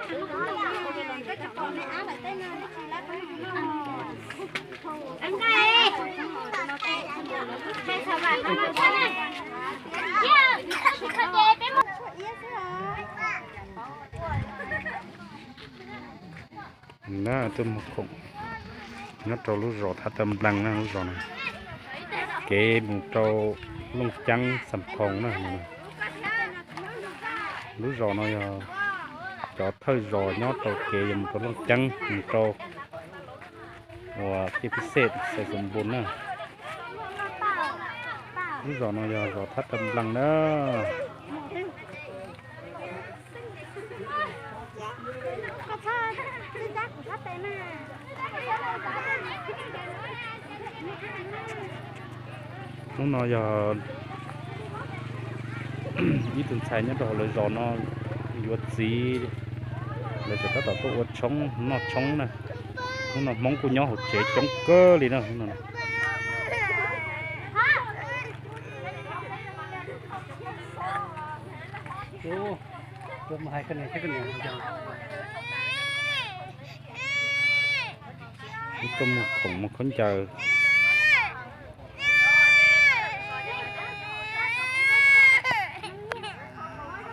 Tuaj muag khoom nyob rau lub zos Thab Tawg Nplees na, lub zos no. Kev mus rau Looj Ceeb Xam Phoos na. Lub zos no yog cov thawj zos nyob rau kev yuav mus rau Looj Ceeb, mus rau uas Tiaj Phij Xej, Xais Xoos Npoos na. Lub zos no yog zos Thab Tawg Nplees na. Hnub no yog ib tug ntxhais nyob rau hauv lawv zos no yuav txiv, lawv tseem tab tom tuaj ua tshoob noj tshoob na. Hnub no Hmoob kuj nyob hauv tsev coob kawg li na. Tuaj muag khoom muag khaub ncaws.